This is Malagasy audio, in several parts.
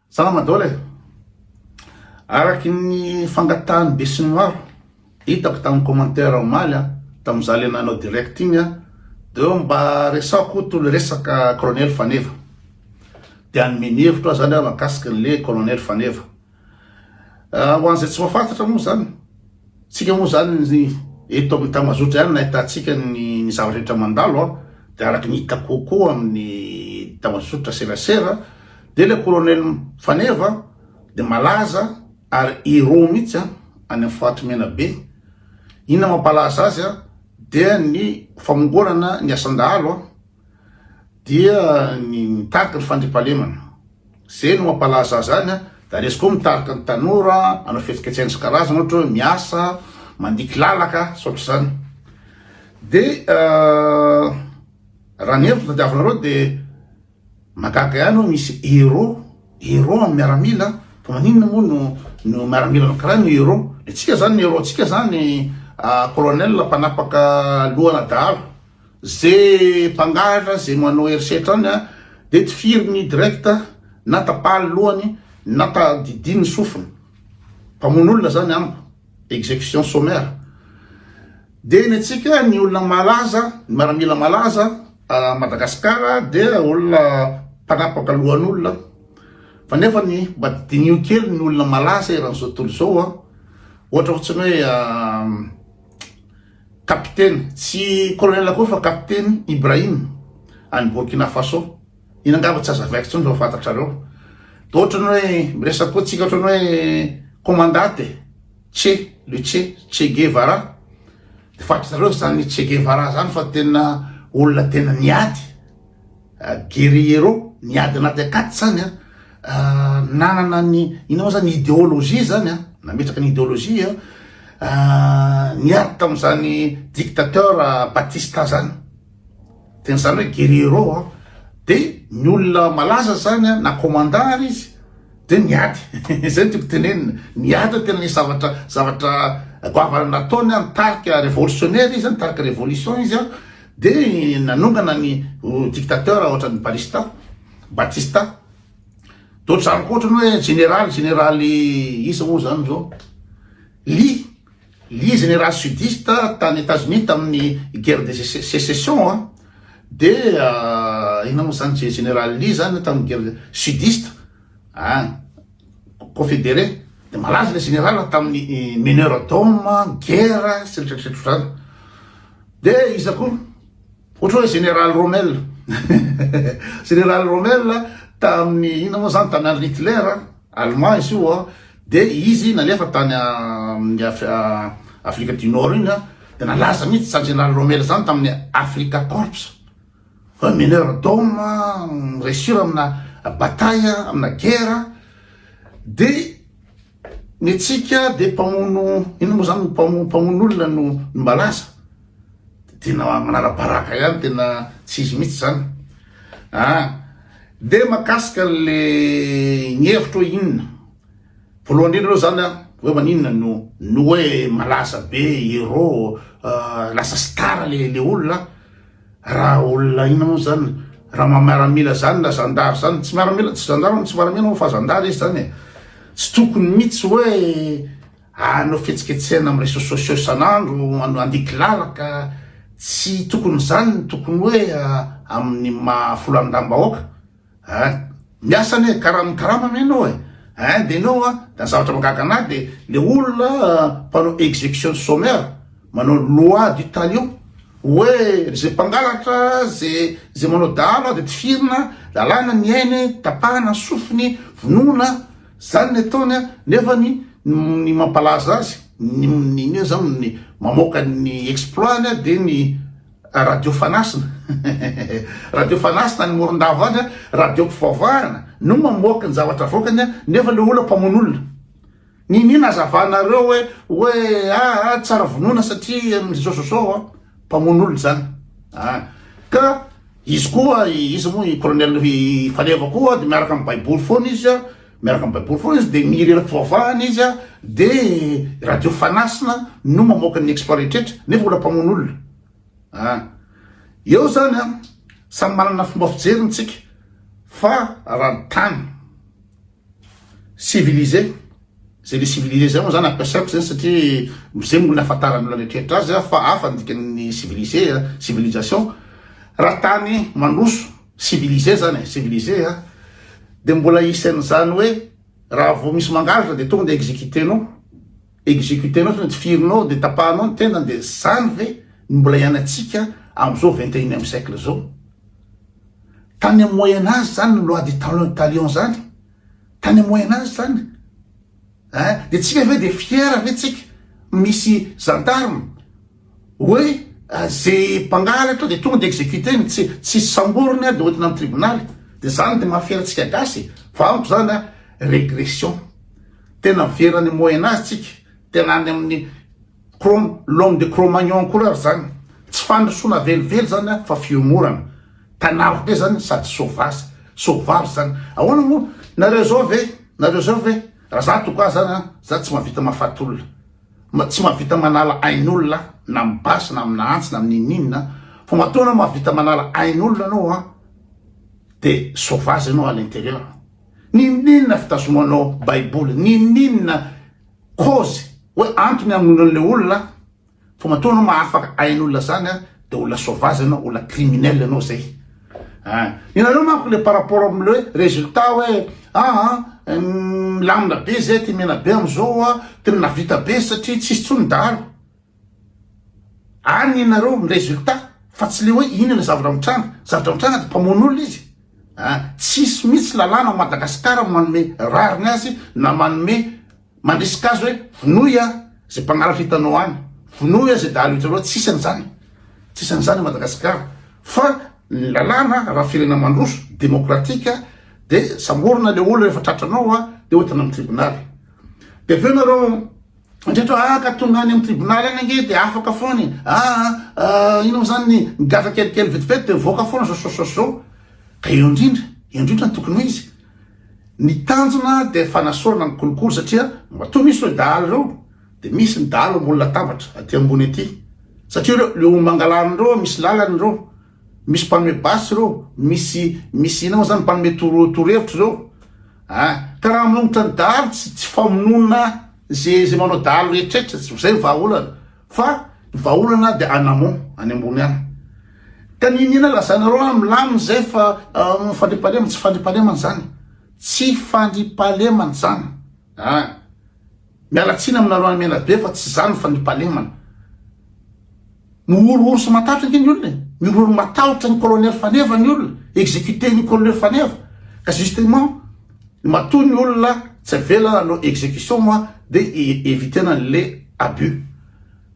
Salama daholo e! Araky ny fangatahan'ny besinimaro, hitako tamin'ny commentaire omaly an, tamin'izaho le nanao direct iny an, de hoe mba resaho koa to le resaka colonel Faneva. De hanome ny hevitro aho zany aho mahakasika an'le colonel Faneva. Ho an'izay tsy mahafantatra moa zany, tsika moa zany ny eto amin'ny tambazotra ihany no ahitantsika ny ny zavatra rehetra mandalo an, de araky ny hitako koa amin'ny tambazotra serasera de le colonel Faneva de malaza ary héros mihitsy an any amin'ny faritry Menabe, inona mampalaza azy an dia ny famongorana ny asan-dahalo an, dia ny mitarika ny fandriampahalemana. Zay no mampalaza azy any a, da resy koa mitarika ny tanora hanao fihetsiketsehana isan-karazany ohatra hoe miasa, mandiky lalaka sy ohatr'izany. De raha ny hevitro tadiavinareo de mahagaga ihany hoe misy héros, héros amin'ny miaramila fa maninona moa no no miaramila anankiray no héros? Ny antsika zany ny héros-ntsika zany colonel mpanapaka lohana dahalo. Ze mpangalatra ze manao herisetra any a de tifiriny direct na tapahany lohany na ta didiny ny sofiny, mpamono olona zany amiko, execution sommaire, de ny antsika ny olona malaza ny miaramila malaza a Madagascar de olona mpanapaka lohan'olona fa nefa ny mba dinio kely ny olona malaza eran'izao tontolo izao a, ohatra fotsiny hoe Kapiteny, tsy colonel akory fa kapiteny Ibrahim any Burkina Faso. Iny angamba tsy azavaiko intsony fa fantatrareo. Dia ohatran'ny hoe miresaka koa tsika ohatran'ny hoe commandant e, Che, le Che, Che Guevara. Dia fantatrareo izany Che Guevara izany fa tena olona tena niady. Guerriero niady anaty akaty zany a, nanana ny inona moa zany idéologie zany a, nametraka ny idéologie a, niady tamin'izany dictateur Batista zany, tena zany hoe guerriero a, de ny olona malaza zany a na commandant ary izy de niady, zay no tiako tenenina, niady tena nisy zavatra zavatra goavana nataony a, nitarika révolutionnaire izy a, nitarika révolution izy a. Dia nanongana ny dictateur ohatran'i Barista, Batista. Dia ohatr'izany koa ohatran'ny hoe jeneraly, jeneraly iza moa zany zao? Lee, Lee général sudiste tany États-Unis tamin'ny guerre de sécession an. Dia inona moa zany général Lee zany tamin'ny guerre sudiste an, confédéré. Dia malaza ilay général tamin'ny meneur d'homme, guerre sy ny retraretra ohatr'izany. Dia iza koa? Ohatra hoe Général Rommel. Général Rommel tamin'ny inona moa zany tamin'ny andron'i Hitler, allemand izy io, dia izy nalefa tany amin'ny Afrika du Nord iny, dia nalaza mihitsy zany Général Rommel zany tamin'ny Afrika Corps. Hoe meneur d'homme, mi-réussir amina bataille, amina guerre. Dia Ny antsika dia mpamono, inona moa zany mpamono mpamono olona no no malaza. Tena manara-baraka ihany, tena tsy izy mihitsy zany. Ah, dia makasika le ny hevitro hoe inona. Voalohany indrindra aloha zany ah, hoe maninona no no hoe malaza be héros, lasa star le le olona. Raha olona inona moa zany, raha maha miaramila zany na zandary zany, tsy miaramila, tsy zandary, tsy miaramila moa fa zandary izy zany e, tsy tokony mihitsy hoe hanao fihetsiketsehana amin'ny réseaux sociaux isan'andro, handikilalaka, tsy tokony zany ny tokony hoe amin'ny maha foloalindahy-bahoaka. Ein! Miasa anie karama mikarama anie enao e! Ein! De enao an, da ny zavatra mahagaga anah de le olona mpanao execution sommaire manao loi du talion hoe ze mpangalatra ze ze manao dahalo de tifirina lalàna ny ainy tapahana ny sofiny vonoina zany ny ataony an nefa ny ny mampalaza azy ny ny inona zany ny mamoaka ny exploit-ny an de ny Radio Fanasina Radio Fanasina any Morondava any a, radio mpivavahana no mamoaka ny zavatra avoakany a, nefa le olona mpamono olona. Niniana azavanareo hoe hoe ah ah tsara vonoina satria zao zao zao a, mpamono olona zany. Ah ka izy koa izy moa i colonel Faneva koa de miaraka amin'ny baiboly foana izy a, miaraka amin'ny baiboly foana izy de mihira fivavahana izy a, de radio Fanasina no mamoaka ny exploit rehetra nefa olona mpamono olona. Ah. Eo zany an, samy manana fomba fijeriny tsika fa raha ny tany. civilisé, zay le civilisé zay moa zany ampiasaiko zay satria zay moa ny ahafantaran'ny olona rehetrarehetra azy fa hafa ny dikan'ny civilisé, civilisation. Raha tany mandroso, civilisé zany e, civilisé a, de mbola hisy an'izany hoe raha vao misy mangalatra de tonga de executer-nao, executer-nao tonga de tifirinao de tapahanao ny tendany de zany ve no mbola hiainantsika am'zao 21ième siècle zao? Tany am moyen age zany ny loi du talion zany, tany am moyen age zany ein, de tsika ve de fier ve tsika misy gendarme hoe ze mpangalatra de tonga de executer-ny, tsy tsisy samboriny a de hoentina am tribonaly, de zany de maha fier antsika gasy? Fa amiko zany a régression, tena miverina any moyen age tsika, tena any amin'ny cro l'homme de Cro-Magnon koa ary zany. Tsy fandrosoana velively zany a fa fihomorana. Tanavo be zany sady sauvage, sauvage zany. Ahoana moa nareo zao ve, nareo zao ve, raha za toko ahy zany a, za tsy mahavita mahafaty olona, tsy mahavita manala ain'olona na amin'ny basy na amina antsy na amin'ny n'inon'inona, fa matoa anao mahavita manala ain'olona anao a, de sauvage ianao à l'intérieur. N'inon'inona fitazomanao baiboly, n'inon'inona cause hoe antony hamono an'le olona, fa matoa anao mahafaka ain'olona zany a, de olona sauvage ianao, olona criminel ianao zay. Ah, ianareo manko le par rapport am'le hoe résultat hoe aa milamina be zay ty Menabe am'izao a, tena navita be satria tsisy tsony dahalo any ianareo ny résultat, fa tsy le hoe ino le zavatra mitranga. Zavatra mitranga de mpamono olona izy. Ah, tsisy mihitsy lalàna Madagasikara manome rariny azy na manome mandrisika azy hoe vonoy a zay mpangalatra hitanao any, vonoy a zay dahalo hitanao. Tsisy an'izany, tsisy an'izany Madagasikara, fa ny lalàna raha firenena mandroso démocratique de samborina le olona rehefa tratranao a, de hoentina amin'ny tribonaly. De aveo nareo indrindra hoe ah ka tonga any amin'ny tribonaly any ange de afaka foana e, ah ino moa zany ny migadra kelikely vetivety de mivoaka foana zao zao zao zao. Ka eo indrindra, eo indrindra ny tokony ho izy. Ny tanjona dia fanasorana ny kolikoly satria matoa misy ireo dahalo ireo dia misy ny dahalo ambony latabatra aty ambony aty satria ireo le ombangalarina ireo misy lalana ireo, misy mpanome basy ireo, misy misy inona moa zany mpanome toro torohevitra ireo ah. Ka raha manongotra ny dahalo tsy tsy famonoana ze ze manao dahalo rehetrarehetra, tsy zay ny vahaolana fa ny vahaolana dia en amont any ambony any. Ka niniana lazainareo hoe milamina zay fa fandriampahalemana, tsy fandriampahalemana zany, tsy fandriampahalemana zany ah. Miala tsiny aminareo any Menabe fa tsy zany ny fandriampahalemana. Mihorohoro sy matahotra ange ny olona e, mihorohoro matahotra ny colonel Faneva ny olona, executer ny colonel Faneva, ka justement matoa ny olona tsy avela hanao execution moa de evitena an'le abus.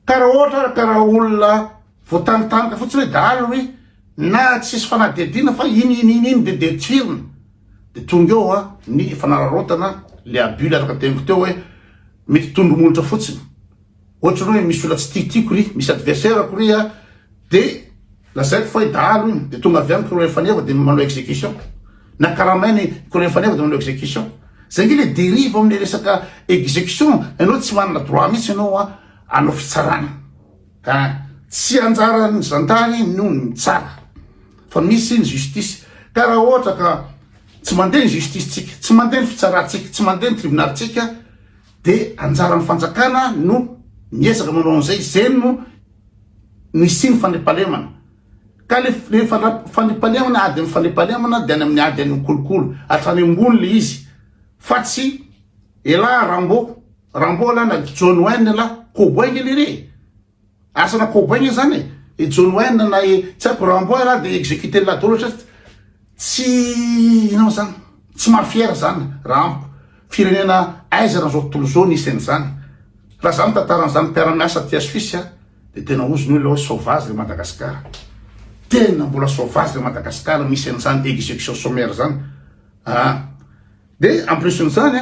Ka raha ohatra ary ka raha olona voatanitanika fotsiny hoe dahalo ry na tsisy fanadihadiana fa iny iny iny iny de de tifirina de tonga eo a ny fanararaotana le abus le araka teniko teo hoe mety tondro molotra fotsiny. Ohatry ny hoe misy olona tsy tiatiako ry, misy adversaire-ko ry a, de lazaiko fa hoe dahalo iny, de tonga avy any colonel Faneva de manao execution. Na karamaina i colonel Faneva de manao execution. Zay nge le derive amle resaka execution, ianao tsy manana droit mihitsy ianao a hanao fitsarana. Ka tsy anjaran'ny zandary no mitsara fa misy ny justice. Ka raha ohatra ka tsy mandeha ny justice-tsika, tsy mandeha ny fitsarantsika, tsy mandeha ny tribonalintsika, de anjaran'ny fanjakana no miezaka manao an'izay, zay no nisian'ny fandriampahalemana. Ka le le fandriampahalemana, ady amin'ny fandriampahalemana de any amin'ny ady any amin'ny kolikoly hatrany ambony le izy fa tsy elah Rambo, Rambo elah na John Wayne elah, cowboy nge lery e. Asana cowboy nge zany e. I John Wayne na i tsy haiko Rambo elah de executer lah daholo ohatra tsy inona moa zany, tsy maha fier zany raha amiko. Firenena aiza raha zao tontolo zao nisy an'izany. Raha za mitantara an'izany mpiara-miasa aty Suisse a, de tena ozy ny olona hoe sauvage le Madagascar. Tena mbola sauvage le Madagascar misy an'izany execution sommaire zany. Ah. De en plus n'izany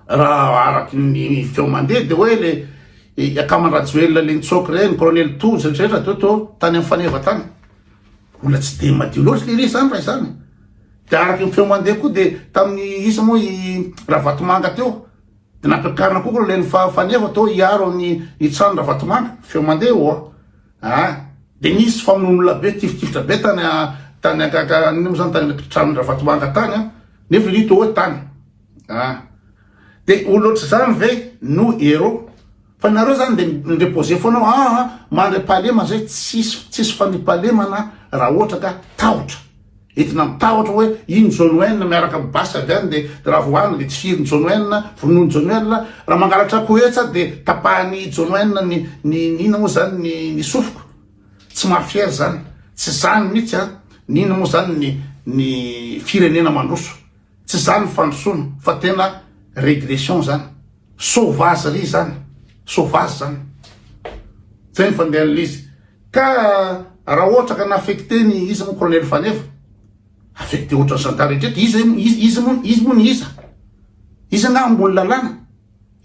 a, raha araky ny feo mandeha de hoe le akaman-dRajoelina le nitsoaka ireny, colonel Tojo rehetra rehetra teo to tany amin'ny faneva tany. Olona tsy de madio loatra lery zany raha izany. De araky ny feo mandeha koa de tamin'ny iza moa i Ravatomanga teo de nampiakarina koa colonel Faneva teo hiaro ny ny trano Ravatomanga, feo mandeha oa. Ah, de nisy famonoan'olona be, tifitifitra be tany tany akaka inona moa zany tany tranon-dRavatomanga tany an, nefa iry toa hoe tany. Ah. De olona ohatr'izany ve no héros? Fa nareo zany de mi-reposer foana hoe aa mandriampahalemana zay, tsisy tsisy fandriampahalemana raha ohatra ka tahotra. Entina mitahotra hoe iny John Wayne miaraka amin'ny basy avy any de raha vao any de tifirin'i John Wayne, vonoin'i John Wayne, raha mangalatra akoho etsy aho de tapahan'i John Wayne ny ny inona moa zany ny ny sofiko. Tsy maha fier zany. Tsy zany mihitsy an, ny inona moa zany ny ny firenena mandroso. Tsy zany ny fandrosoana fa tena regression zany. Sauvagerie zany. Sauvage zany. Zay ny fandehan'ilay izy. Ka raha ohatra ka na-affecté ny iza moa colonel Faneva, affecté ohatran'ny zandary rehetra iza iza moa izy moa ny iza? Iza angaha ambony lalàna?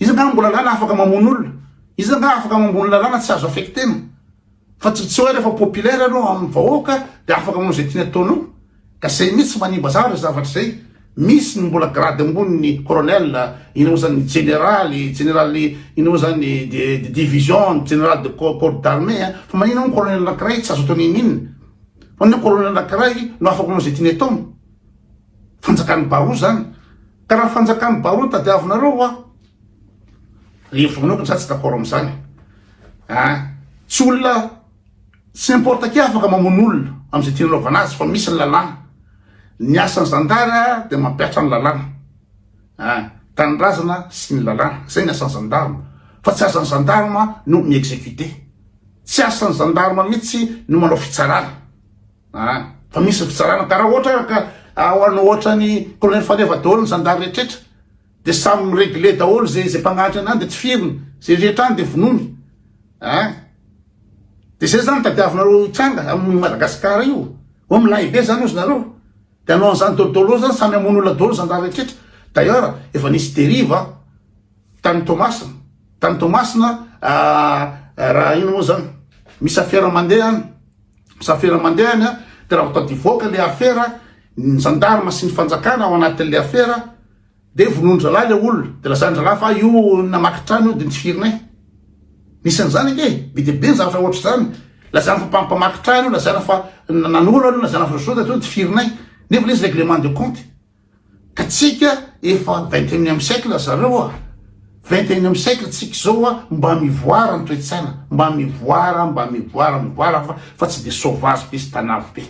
Iza angaha ambony lalàna afaka mamono olona? Iza angaha afaka ambony lalàna tsy azo affectena? Fa tsy tsy hoe rehefa populaire ianao amin'ny vahoaka dia afaka manao izay tiany ataonao. Ka zay mihitsy manimba zavatra zavatra izay. Misy ny mbola grade ambony ny colonel, ina moa zany ny jeneraly, jeneraly ina moa zany de de division, général de corps d'armée a. Fa maninona moa colonel anankiray tsy azo atao n'inon'inona? Fa maninona colonel anankiray no afaka manao izay tiany ataony? Fanjakan'ny baroa zany. Ka raha fanjakan'ny baroa no tadiavinareo hoa, Hevitro manokana za tsy d'accord amizany ah tsy olona tsy n'importe qui afaka mamono olona amizay tiany anaovana azy fa misy ny lalàna ny asan'ny zandary dia mampihatra ny lalàna ah tanindrazana sy ny lalàna zay ny asan'ny zandarme fa tsy asan'ny zandarme no mi-executer tsy asan'ny zandarme mihitsy no manao fitsarana ah fa misy ny fitsarana ka raha ohatra ka ao ohatran'ny colonel Faneva daholo ny zandary rehetra De samy mi regle daholo ze ze mpangalatra any de tifiriny, ze rehetra any de vonoiny a! De zay zany tadiavinareo hitranga amin'ny Madagascar io, hoe milay be zany ozy nareo, de hanao an'izany daholo daholo zany samy hamono olona daholo zandary rehetra, d'ailleurs efa nisy derive tany Toamasina, tany Toamasina raha ino moa zany, misy afera mandeha any, misy afera mandeha any a, de raha vao tadivoaka le afera, ny gendarme sy ny fanjakana ao anatin'le afera, De vonoin-dralahy le olona, de lazain-dralahy fa io namaky trano io de notifirinay. Misy an'izany ange e, be dia be ny zavatra ohatr'izany. Lazaina fa mpamaky trano io, lazaina fa nanolana io, lazaina fa zao de notifirinay. Nefa le izy règlement de compte. Ka tsika efa vingt et unième siècle zareo a, vingt et unième siècle tsika zao a, mba mivoara ny toe-tsaina, mba mivoara, mba mivoara, mivoara fa fa tsy de sauvage be sy tanavo be.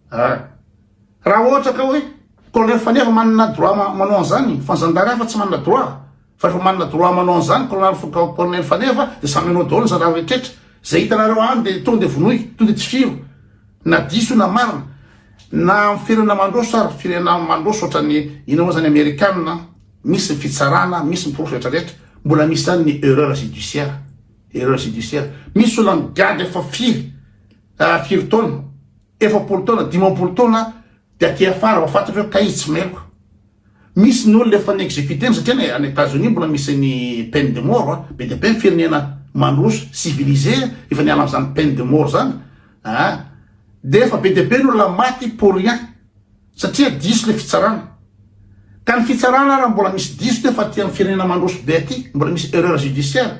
Ah. Raha ohatra ka hoe colonel Faneva manana droit manao an'izany, fa ny zandary hafa tsy manana droit. Fa rehefa manana droit manao an'izany colonel colonel Faneva dia samy hanao daholo ny zandary rehetrarehetra. Izay hitanareo any dia tonga dia vonoy, tonga dia tifiro. Na diso io na marina. Na amin'ny firenena mandroso ary, firenena mandroso ohatran'ny inona moa zany amerikana, misy ny fitsarana, misy ny porofo rehetrarehetra, mbola misy ihany ny erreur judiciaire. Erreur judiciaire. Misy olona migadra efa firy firy taona, 40 taona, 50 taona dia aty afara vao fantatra hoe kay izy tsy meloka. Misy ny olona efa ni-executer-na satria any Etats-Unis mbola misy ny peine de mort a, be dia be ny firenena mandroso, civilisé efa niala amin'izany peine de mort zany a, dia efa be dia be ny olona maty pour rien satria diso le fitsarana. Ka ny fitsarana ara mbola misy diso nefa aty amin'ny firenena mandroso be aty mbola misy erreur judiciaire.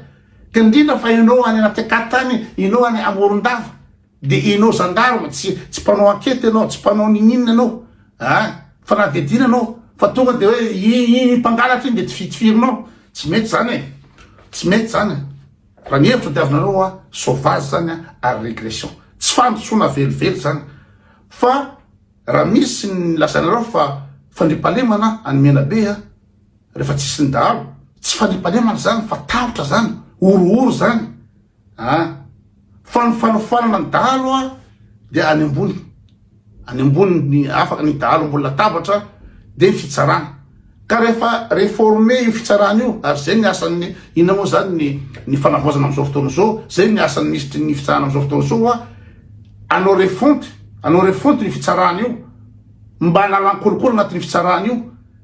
Ka indrindra fa ianao any anaty akata any, ianao any Amorondava, de ianao gendarme, tsy tsy mpanao enquête ianao, tsy mpanao ninininona ianao, ah, fanadihadiana ianao, fa tonga de hoe iny iny mpangalatra iny de tifitifirinao, tsy mety zany e, tsy mety zany e, raha ny hevitro diavinareo a, sauvage zany a, ary régression, tsy fandrosoana velively zany, fa raha misy ny lazainareo fa fandriampahalemana any Menabe a, Rehefa tsisy ny dahalo, tsy fandriampahalemana zany fa tahotra zany, horohoro zany a! Fa ny fanofanana ny dahalo a dia any ambony, any ambony ny afaka ny dahalo ambony latabatra dia ny fitsarana. Ka rehefa reformer io fitsarana io, ary zay ny asan'ny inona moa zany ny ny fanavaozana am'izao fotoana izao, zay ny asan'ny minisitry ny fitsarana am'izao fotoana izao a, anao refonte, anao refonte ny fitsarana io, mba hanalan-kolikoly anatin'io fitsarana io.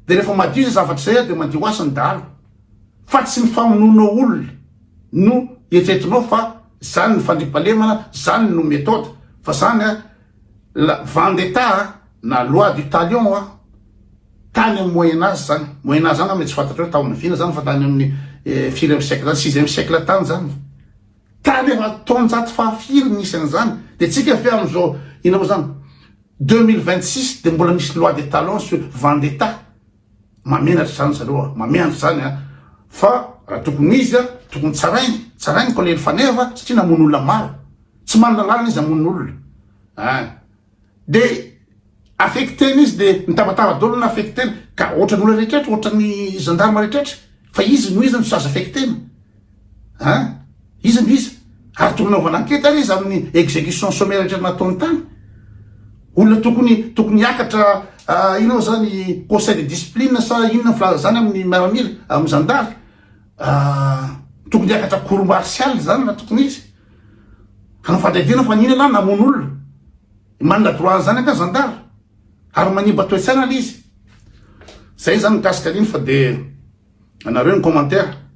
De rehefa madio zay zavatra zay dia mandio asa ny dahalo fa tsy ny famonoanao olona no eritreretinao fa zany ny fandriampahalemana zany no méthode fa zany a la vendetta a na loi du talion a tany amin'ny moyen age zany moyen age zany mety tsy fantatrao tao amin'ny vina zany fa tany amin'ny eh, firy amin'ny siècle zany sixième siècle tany zany tany efa taonjato fahafiry nisy an'izany de tsika ve amin'izao inona moa zany 2026 de mbola misy loi des talons sur vendetta. Mahamenatra zany zareo a, mahamenatra zany a, fa raha tokony izy a, tokony tsarainy, tsarainy colonel Faneva satria namono olona maro, tsy manana lalana izy hamono olona a, de affectena izy de mitabataba daholo ny affectena, ka ohatran'ny olona rehetraretra, ohatran'ny gendarme rehetraretra, fa izy no iza no tsy azo affectena a, iza no iza, ary tokony anaovana enquête ary izy amin'ny execution sommaire rehetra nataony tany. Olona tokony tokony hiakatra inona moa zany conseil de discipline sa inona ny filaza zany amin'ny miaramila amin'ny zandary tokony hiakatra cour martiale zany raha tokony izy hanao fanadihadiana fa nino ialahy namono olona manana droit an'izany anga zandary ary manimba toe-tsaina le izy zay zany mikasika an'iny fa de anareo ny commentaire.